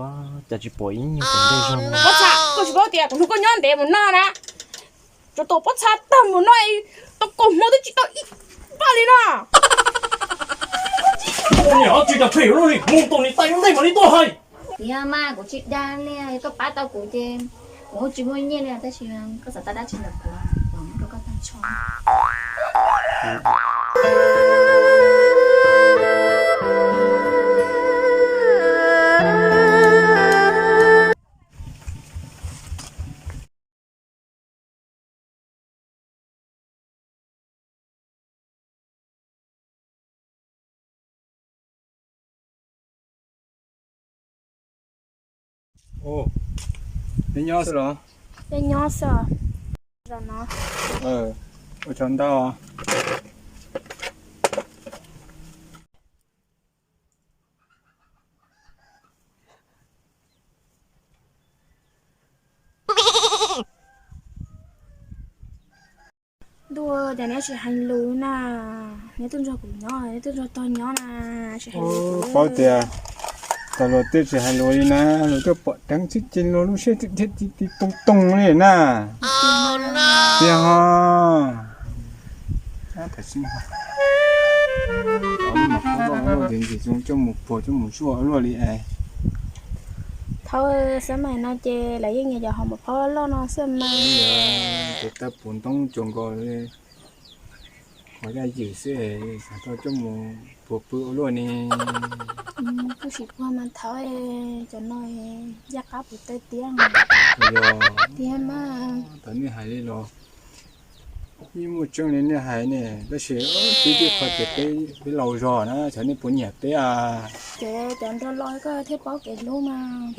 Cas tsis pom ib nyuag tus ntej zog no. Pob txha, koj tsis paub tias kuv nrog koj nyob ntev mus no na. Tsuas tau pob txha tag mus no, tau kaus hmoov twb tsis tau ib pab li no. Niam, tsis tas phem lub li, mus tos niam tais ntej mam li tuaj hais. Tiag mas kuv tsis dag li, koj pab tau kuv ces kuv tsis muaj nyiaj li tab sis koj xav tau dab tsi ntawm kuv, kuv muab rau koj tag nrho. Neb nyob xwb los? Neb nyob xwb. Zaum no ua tsaug ntau. Ntuj, cas neb tsis hais lus na, neb tuaj nrog kuv nyob, neb tuaj nrog tog nyob na, tsis hais lus. Paub tias tau luag twb tsis hais lus li na, luag twb pom dheev xwb ces luag lub siab thiaj ti ti toog toog li na. Tiag ho. Tab sis ntxim ntxim coj mus puag coj mus zuaj luaj li es. Thaum xab mais no ces lawv yeej nyiam cov hauv mos phab loj no xwb mas. Ces tawb puv ntoob cuag nkaus li qhov yaj ywm xwb es xav tau coj mus puag pw ua luaj ne. Kuj sim puag mas thaum cov no yaj qab puv tawg tiag. Yog tiag mas. Thaum nej hais li los yeej muaj tseeb li nej hais ne, tab sis tib tib qho ces peb, peb laus zog na, xyov nej puas nyiam peb a. Ces cov nrog los koj thiaj paub kev hlub mas.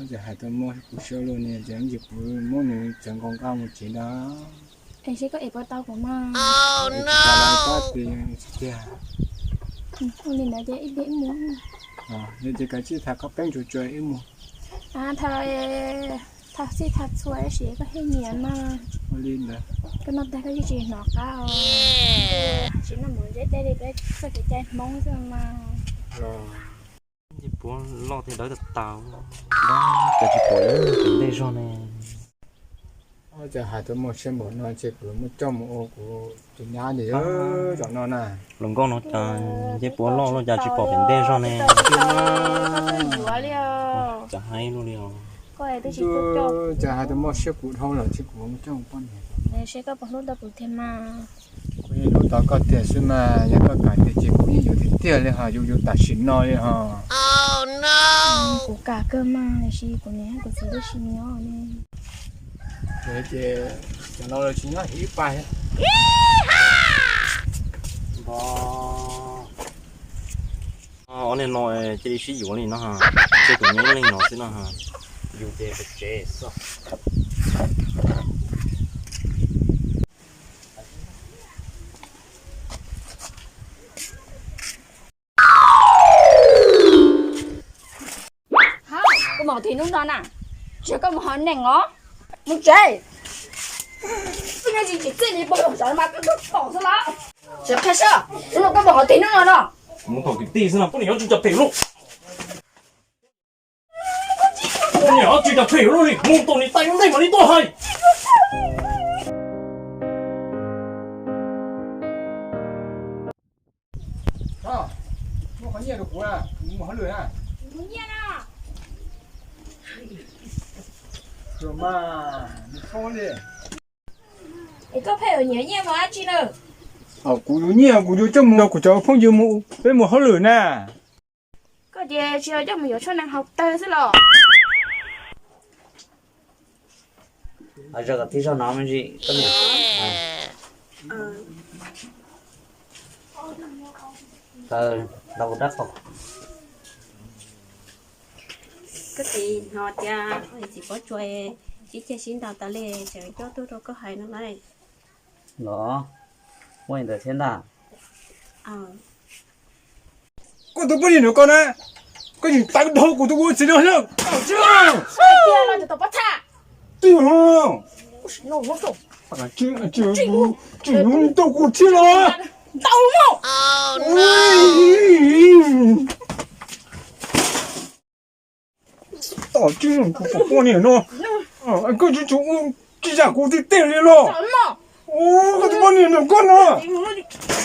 Ces hais tau muaj kuv siab luaj ne, ces kuv muab nws txawv nkaus nqaj mus tsev ntag. Es seb koj ev puas tau kuv mas. Ua li ntawd ces ib pliag ib mus. Yog ces kav tsij tham qab peeb tsuas tsuas ib mus. Tham, tham txhij tham txhua tab sis koj thiaj nyiam mas. Ua li ntawd. Koj noj tag koj yeej tsis hnov qab os. Tsis noj mus ntseb tej li peb txoj kev cai Hmoob xwb mas. Ncej puav loj thiab dawb tag tag. Cas tsis pom ib tus ntej zog ne. Cas hais tau muaj siab npaum no ces kuv muab coj mus ua kuv tus nyab ntag. Zaum no na, hluas nkauj no cas ncej puav loj loj cas tsis pom pem ntej zog ne. Cas hais lus li os. Cas hais tau muaj siab kuv dhau lawm ces kuv muab coj mus poj niam. Seb koj puas hlub tau kuv tiag mas. Kuv yeej hlub tau koj tiag xwb mas, yog koj kam tiag ces kuv yeej yuav tiag tiag li hos, yuav yuav tam sim no li hos. Kuv kam kawg mas, tiam sis kuv niam kuv txiv twb tsis nyob ne. Ces cov no los tsis nyob ib pas. Ob niag no cia li sib yuav li no, ces kuv nyob ib leeg no xwb no, yus ces tsev xwb. Koj mus hauv twg hnub no na? Tsis yog koj mus hauv neeg os. Mus tsev. Txij no tsis txij li pog zov mas koj pom xwb los. Tsis qhia sab, hnub no koj mus hauv twg hnub no no. Mus thaum kwv tij xwb no poj niam yuav tsis cov phem lub. Poj niam yuav tsis cov phem lub li, mus thaum niam tais ntej mam li tuaj hais. Muab qhov nyiaj rau kuv, kuv mus hauj lwm na. Kuv nyiaj na. Mas nws txhob li. Es koj pheej yuav nyiam nyiaj mus dab tsi na? Kuv yuav nyiaj kuv yuav coj mus nrog kuv cov phooj ywg mus, peb mus hauj lwm na. Koj ces tsis yog coj mus yuav tshuaj nees haus tawg xwb los? Zog kom tib zog no me ntsis koj niam. Taw, nrog kuv rab qau. Koj txiv hnov tias txiv Pob Tsuas sib ceg sib ntaus tas li, tseem coj tuaj rau koj hais no lauj. Los, muaj li ntawd thiab ntag. Koj tus poj niam nrog koj na, koj yeej tawv dhau kuv tus ua txiv no thiab. Tiag los tsis tau pob txha. Tiag los. Tsis hnub tau kuv thiab los. Ntau mog. Tsis, kuv poj niam no, koj tsis tshua ua tsis zam kuv tiag tiag li los? Koj tus poj niam no koj no.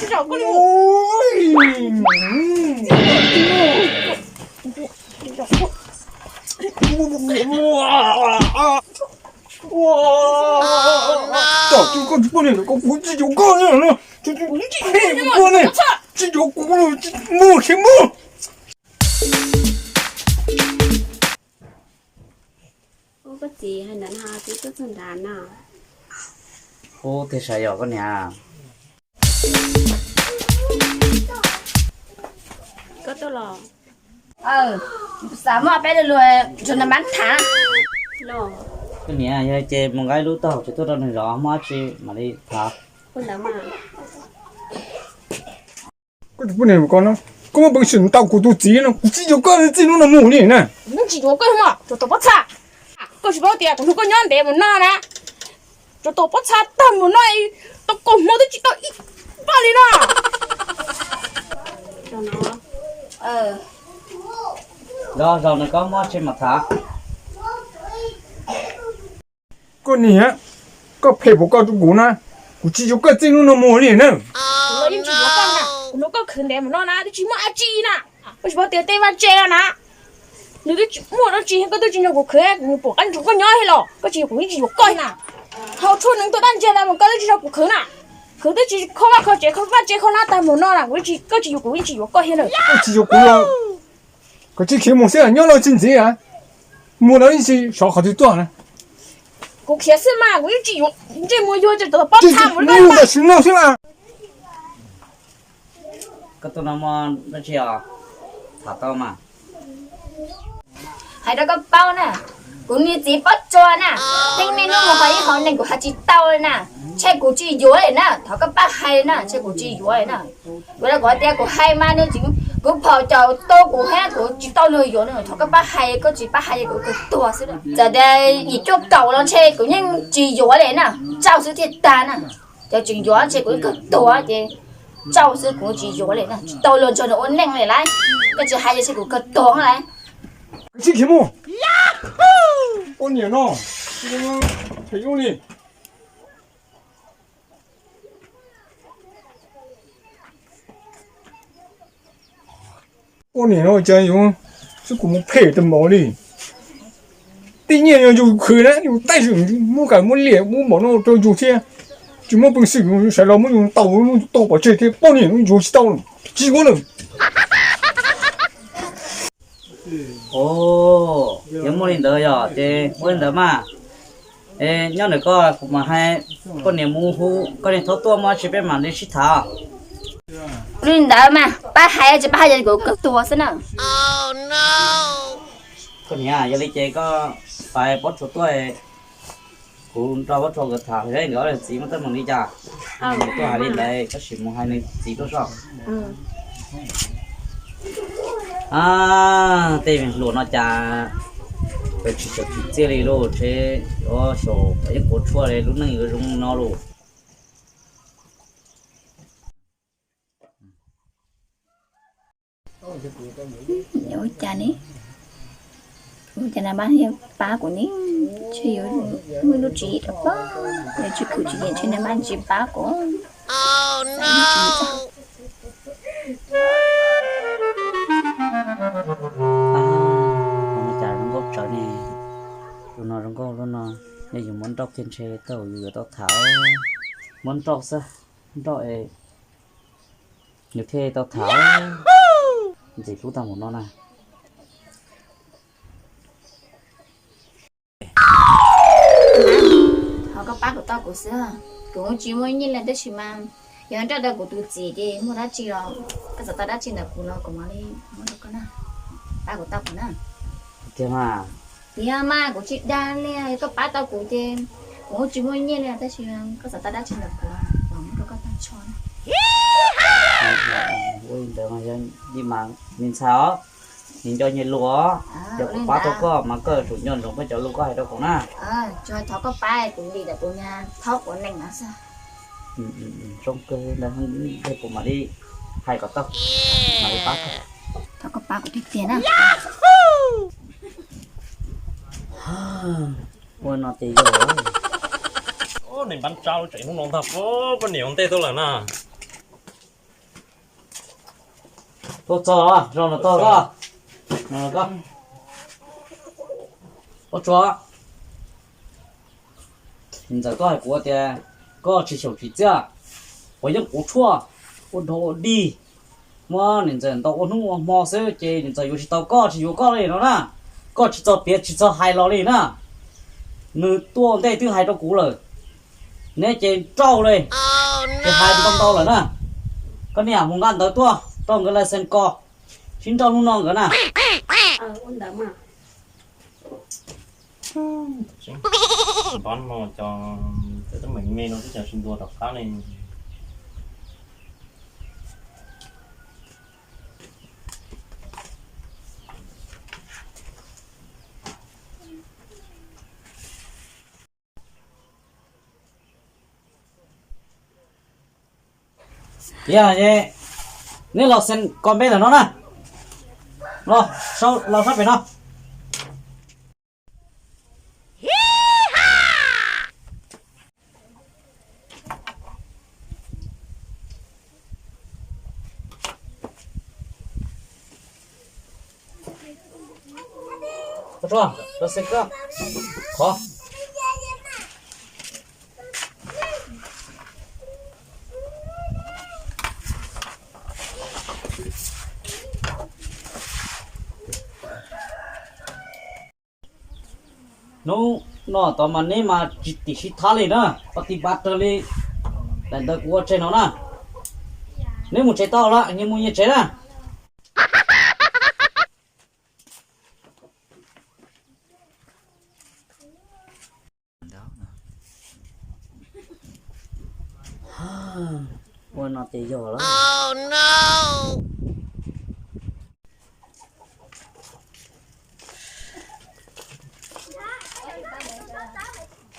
Koj tus poj niam no koj, kuv tsis yuav koj no. Koj ne, tsis yuav kuv, muag tsis muag. Ub, koj txiv, hais ntawd no twb tuaj txog nrad no. Ub, tiag sav yom koj niam. Koj tuaj los? Xav muaj peb lo lus nrog nws mab tham. Koj niam, yog ces mus nqa ib lub taub hau tsev tuaj rau nws zov, muaj dab tsi mam li tham. Koj tus poj niam ko no, koj muaj peev xwm tau kuv tus txiv no, kuv tsis yuav koj txij hnub no mus li na. Kuv yeej tsis yuav koj mog, tsuas tus pob txha. Koj tsis paub tias kuv hlub koj nyob ntev mus no na. Tsuas tus pob txha tag mus no, tau kaum hmo twb tsis tau ib paj li no. Zaum no koj muaj tsi mam tham. Koj niam, koj phem puas koj rau kuv na, kuv tsis yuav koj txij hnub no mus li na. Kuv yeej tsis yuav koj na, kuv hlub koj khwv ntev mus no na, twb tsis muaj dab tsi na. Koj tsis paub tias tej vaj tse no na, nws twb tsis muaj dab tsi, koj twb tsis nrog kuv khwv, kuv pom qab ntsoov koj nyob li los koj tsis yuav, kuv yeej tsis yuav koj na. Hau tshuaj neeg tuaj dab ntsia tas mus koj twb tsis nrog kuv khwv na. Khwv twb tsis kho vaj kho tsev, kho vaj tse kho lab tag mus no na, koj tsis yuav kuv yeej tsis yuav koj thiab na. Koj tsis yuav kuv los koj tsis khiav mus xwb, nyob no tsis ntxiv, mus los yeej tsis sov qhov twg tuaj na. Kuv khiav xwb mas, kuv yeej tsis yuav, ntsej muag yuag ces tau pob txha mus tam sim no xwb mas. Koj tuaj no muaj dab tsi os? Tham tau mas. Hais rau koj paub na, kuv niag txiv Pob Tsuas na, yeej niaj hnub mus qhov ib qhov neeg kuv hais tsis tau li na, ntshe kuv tsis yuav li na, thov koj pab hais li na, ntshe kuv tsis yuav li na. Kuv rau kuv tias kuv hais mas nws tseem, kuv phom caum tu kuv thiab kuv tsis tau luag yuav na, thov koj pab hais, koj tsis pab hais kuv kawg tuag xwb. Txawm tias yim cuaj kaum los ntshe kuv yeej tsis yuav li na, tsaug xwb thiaj tag na. Cov tseem yuav ntshe kuv kawg tuag ces tsaug xwb, kuv tsis yuav li na, tsis tau luag nrog nws ua neej li lauj. Koj tsis hais ces ntshe kuv kawg tuag lauj. Sib khiav mus. Ua niam no, phem ua li. Ua niam no cas yus xub kuv mus phem tag npaum li. Tej nyiaj yog yus khwv na, yus tab sis muab kam muab liam muab npaum no rau yus thiab. Tsis muaj peev xwm yus sawv los muab yus ntaus muab yus tau pov tseg thiab, poj niam yus tsis tau, tsis ua lawm. Ov, yog muaj li ntawd yog ces ua li ntawd mas. Es nyob ntawm koj, kuv mam hais koj niam mus hu koj niam thaub tuaj, muaj dab tsi peb mam li sib tham. Li ntawd mas pab hais tsis pab hais ces kuv kawg tuag xwb na. Koj niam, yog li ces koj pab Pob Tsuas tuaj, kuv nrog Pob Tsuas nkawd tham, nkawd ob txiv muaj teeb meem li cas, nkawd tuaj hais li ntawd, koj sim mus hais nws txiv tuaj soj. Tej hluas no cas tsis txawm tsim txiaj li lauj, tseem yuav xyaum yeej quav tshuaj li, lub neej yuav zoo no lauj. Ua cas ne? Ua cas nag npab pab kuv ne? Ntshe yuav muaj lub tswv yim rau pab, yog tsis khwv tswv yim ntshe nag npab tsis pab kuv. Ua cas zoo nkauj tsawv ne? Lub no zoo nkauj, lub no yog yus muab nrauj kiag ntshe tau yus yuav tau tham. Muab nrauj xwb, nrauj es nws thiaj tau tham. Ntxim hlub tag npaum no na. Thov koj pab kuv tau kuv xwb, kuv tsis muaj nyiaj li tab sis mas yog nrauj tau kuv tus txiv ces muaj dab tsi los koj xav tau dab tsi ntawm kuv los kuv mam li muab rau koj na. Pab kuv tau kuv na. Tiag mas. Tiag mas, kuv tsis dag li, koj pab tau kuv ces kuv tsis muaj nyiaj li tab sis koj xav tau dab tsi ntawm kuv los kuv mam muab rau koj tag nrho na. Ua li ntawd mas yog li mas me ntxhais os, nws nco nyias lus os. Yog kuv pab tau koj mas koj yuav tsum nco ntsoov koj cov lus koj hais rau kuv na. Tsuas thov koj pab kuv li ntawm kuv niag thaub quav nees no xwb. Zoo kawg ntawd, kuv mam li hais kom tau, mam li pab koj. Thov koj pab kuv tiag tiag na. Ua no ces yog. Nws npab tsab lub tsev hnub no ntag, poj niam ua ntej tuaj lawm na. Tuaj txog, zoo no txog koj. Ua tsuav. Ntxawm, koj hais kuv tias koj tsis xyaum tsis txiaj, quav yeeb quav tshuaj, ua dog ua dig, muab niam ntxawm ntaus ua hnub ua hmo xwb ces niam ntxawm yuav tsis tau koj, tsis yuav koj li no na. Koj tsis txog piav tsis txog hais los li na. Nws tuaj ntej twb hais rau kuv lawm, neb ces nrauj li, ces hais ntau ntau lawm na. Koj niam mus nqa ntawv tuaj rau nkawd laj xees ko, sib nrauj hnub no nkawd na. Npab no cov txawm twb meem me no twb tseem tsis ntuas rov qab li. Yog, neb los xees ko npeb ntawm no na. Los, los sab pem no. Hnub no tod mas neb mas tsis tim sib thab li na, pab tib pab raws li daim ntawv kuv ua tseg no na. Neb mus tsev tau lawm, nyias mus nyias tsev na. Ua no ces yog lawm.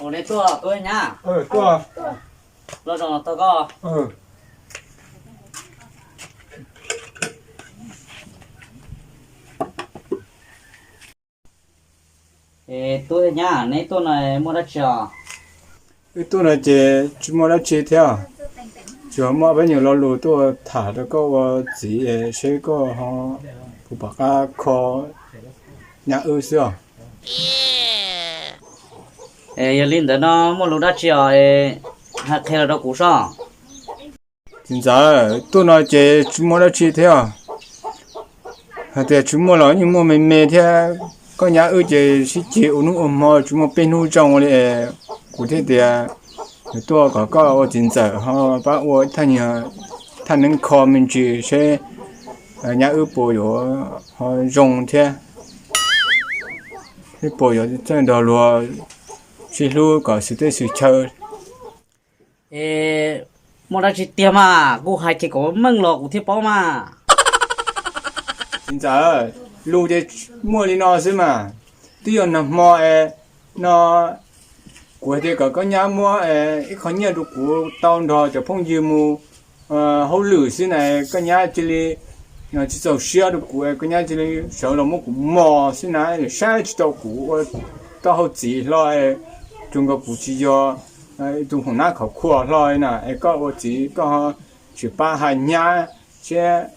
Ua, neb tuaj, tuaj nyab. Los zoo los tau koj. Es tub thiab nyab, neb tuaj no muaj dab tsi os? Wb tuaj no ces tsis muaj dab tsi thiab, tsuas muaj peb nyuag lo lus tuaj tham rau koj ua txiv seb koj ho puas pom qab kho nyab wb xwb os. Es yog li ntawd no muaj lus dab tsi os, hais qhia los rau kuv sob. Txiv ntxawm, tuaj no ces tsis muaj dab tsi thiab, hais tias tsis muaj los yeej muaj me me thiab. Koj nyab wb ces sib ceg ua hnub ua hmo tsis muaj peb hnub zoo li. Kuv thiaj tias tuaj kom koj ua txiv ntxawm ho pab ua thaj neeb kho me ntsis seb nyab wb puas yuav ho zoo thiab, seb puas yuav txawj nrog luag sib hlub kom xwm teb xwm chaw. Es muaj dab tsi tiag mas, kuv hais kiag kom meej los kuv thiaj paub mas. Txiv ntxawm, lus ces muaj li no xwb mas. Twb yog nag hmo es no kuv hais tias kom koj nyab muab ib qho nyiaj rau kuv tau nrog cov phooj ywg mus hauj lwm xwb na, koj nyab cia li tsis txaus siab rau kuv, koj nyab cia li sawv los muab kuv mos xwb na, saib tsis tau kuv ua tau hauj txiv hlo, tsuas nkaus kuv tsis yog tus hmoov nab khov khuas hlo na. Es koj ua txiv koj ho tsis pab hais nyab seb,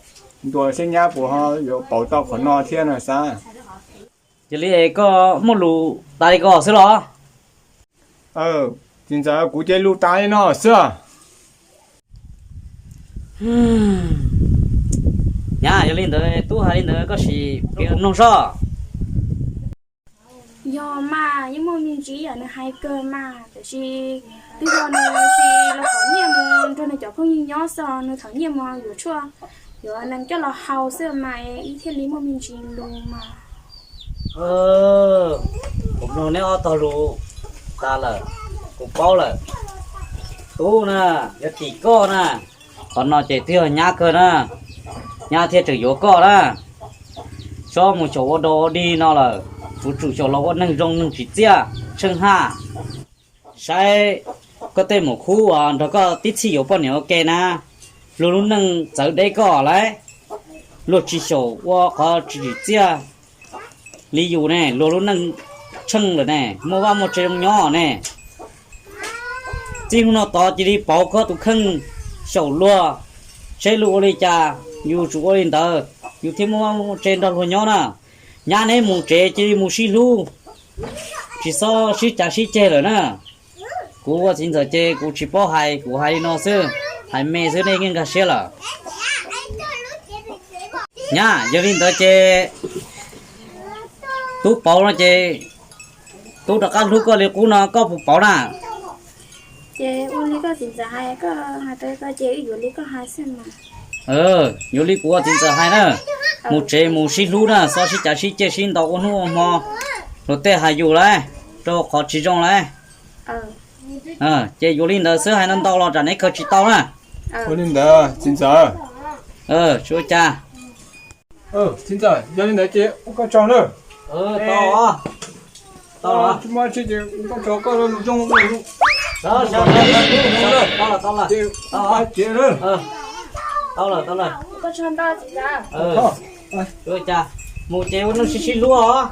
ntuas seb nyab puas ho yuav pauv tau qhov no thiab no xav. Cia li es koj muaj lus tas li ko xwb los? Txiv ntxawm, kuv ces lus tas li no xwb. Nyab, yog li ntawd tub hais li ntawd koj sim piav mloog sob. Yog mas, yeej muaj me ntsis yam nws hais kawg mas, tiam sis twb yog nws tsis los thov nyiaj mus nrog nws cov phooj ywg nyob xwb, nws thov nyiaj mus yuav tshuaj, yuav nees coj los haus xwb mas, ib thiaj li muaj me ntsis lus mas. Kuv mloog neb ob tog lus tas lawm, kuv paub lawm. Tub na, yuav tim koj na, qhov no ces twb yog nyab kawg na, nyab thiaj tseem yuav koj na. Txhob mus xyaum ua dog ua dig no lawm, yuav tsum xyaum los ua neeg zoo neeg tsim txiaj tsheej haj. Saib koj tej maum khub uas nrog koj tib txhij yuav poj niam ua ke na, luag lub neej txawv deb koj lauj. Luag tsis xyaum ua qhov tsis tsim txiaj li yus ne, luag lub neej tsheej lawm ne, muaj vaj muaj tse zoo nyob ne. Txij hnub no tod cia li pauv koj tus kheej xyaum luag, seb luag ua li cas yus tsum ua li ntawd, yus thiaj muaj vaj muaj tse nrog luag nyob na. Nyab neb mus tsev cia li mus sib hlub, tsis txhob sib cav sib ceg lawm na. Kuv ua txiv ntxawm ces kuv tsis paub hais, kuv hais li no xwb, hais me xwb nej yeej nkag siab lawm. Nyab, yog li ntawd ces tub pauv no ces tub rov qab hlub koj li qub no koj puas pauv na? Ces ua li koj txiv ntxawm hais, koj hais tau li ko ces wb yuav li koj hais xwb mas. Yuav li kuv ua txiv ntxawm hais na, mus tsev mus sib hlub na, txhob sib cav sib ceg sib ntaus ua hnub ua hmo, luag tej hais yus lawm, rau qhov tsis zoo lawm. Ces yuav li ntawd xwb, hais no ntau los tsam neb khaws tsis tau na. Ua li ntawd txiv ntxawm. Tsis ua cas. Txiv ntxawm, yog li ntawd ces ua koj tsaug na. Tsis muaj tsi ces ua koj tsaug, koj zoo. Tau lawm, tau lawm. Mus ces ua neej sib sib hlub os.